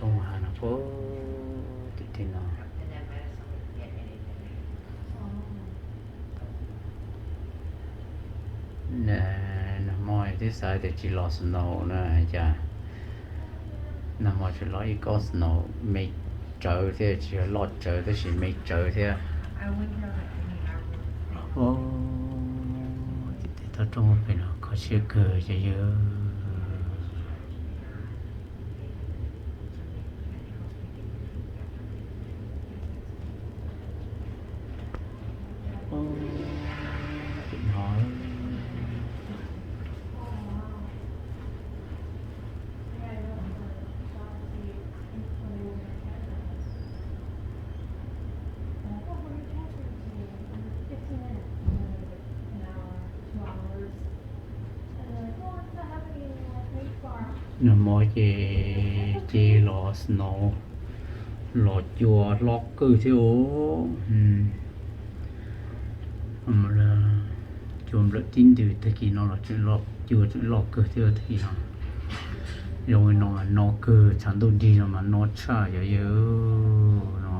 Ub, hav no puag tim tej no. Nag hmo twb xav tias tsis los snow na, cas nag hmo tseem los ib kob snow me tsawv thiab, tsis yog loj tsawv tab sis me tsawv thiab. Ub, tim tej toj roob pem no kho siab kawg cov yawg. Nag hmo ces ces los snow, los cua loj kawg thiab os. Cua nplawm tib ntws, tag kis no los tseem cua tseem loj kawg thiab tag kis no. Zoo li no mas no kawg, tshav ntuj dig no mas no tshaj cov yawg no.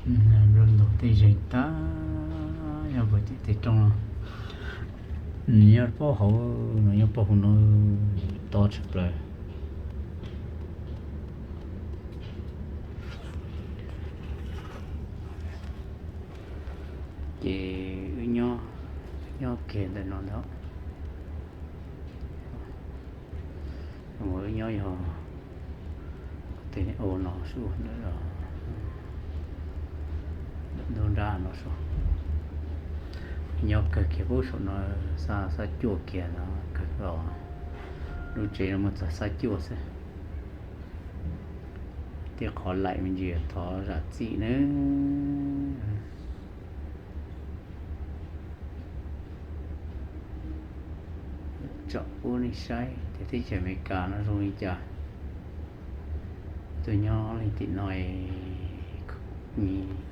Nplua ntaus tej zeeg tag, yog puag tim tej roob no, nws nyob puag hauv, nws nyob puag hauv no, tob tshaj plaws. Ces wb nyob, nyob kiag ntawm no ntag. Wb nyob yog tej ua no sub, ntawm ntug nrab no sub. Nyob kawg kiag pub saum no, sab, sab cuaj kiag no kawg os. Lub tsev no muaj txog sab cuaj xwb. Tej qhov laim me ntsis thov zam txim nawb. Tsom pub nej saib tias teb chaws Amelikas no zoo li cas. Tuaj nyob leej tim no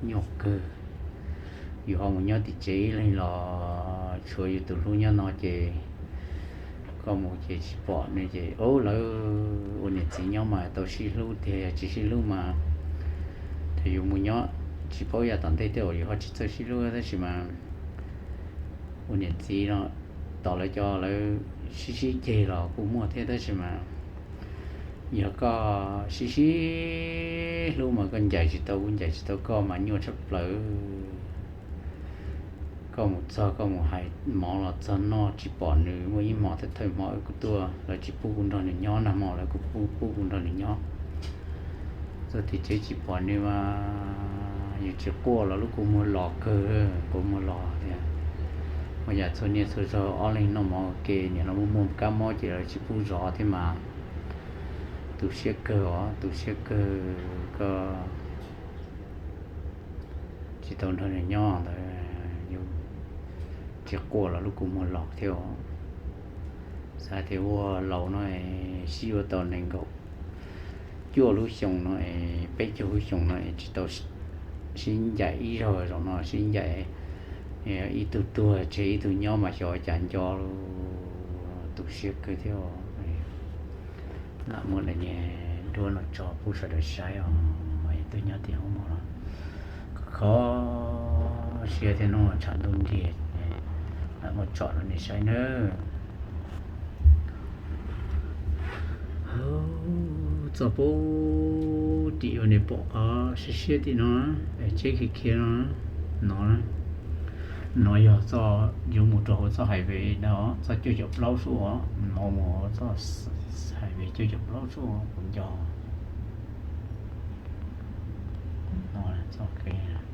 nyuaj kawg. Yus ho mus nyob tim tsev ib leeg los tshuav yus tus hlub nyob no ces koj mus ces tsis pom nws ces ub, lawv ua niam txiv nyob mas tau sib hlub tiag, yog tsis sib hlub mas thaum yus mus nyob tsis paub yav tom ntej tej zaum yus ho tsis txawj sib hlub tab sis mas ua niam txiv no tos lawv cov lawv sib sib ceg los kuj muaj thiab tab sis mas yog koj sib sib hlub mas koj ncaim tsis tau kuv, ncaim tsis tau koj mas nyuaj tshaj plaws. Koj mus txog koj mus hais mov los txog noj tsis pom nws, muaj ib hmo thawj thawj hmo wb kuj tuaj lawv tsis pub kuv nrog nws nyob, nag hmo lawv kuj pub, pub kuv nrog nws nyob. Txog tim tsev tsis pom nws mas yus tsis quaj los lub kua muag los kawg, kua muag los tias ua yam txhua niaj txhua zaug ob leeg noj mov ua ke niam los muaj muaj kab mob ces lawv tsis pub zov thiab mas tu siab kawg os, tu siab kawg. Koj tsis tau nrog nws nyob ntawd yus tsis quaj los lub kua muag los thiab os. Xav tias ua laus no es sib yuav tau nees nkaum cuaj lub xyoo no es peb caug lub xyoo no es tsis tau sib ncaim ib zaug, zaum no sib ncaim, ib tug tuag tseg ib tug nyob mas xyov cas nco, tu siab kawg thiab. Lam muab daim niag duab no tso pub sawv daws saib os, mas yus twb nyob tim hoob mos los kho siab thiab no, tshav ntuj nrig lam muab tsom rau nej saib nawb. Txog pub tim uas nej pom qhov siab siab tim no, tseb khiav khiav no, no, no yog txoj yuav mus rau hauv txoj highway no, txoj cuaj caum plaub sub os, no mus hauv txoj highway cuaj caum plaub sub kuv nco. No txoj kev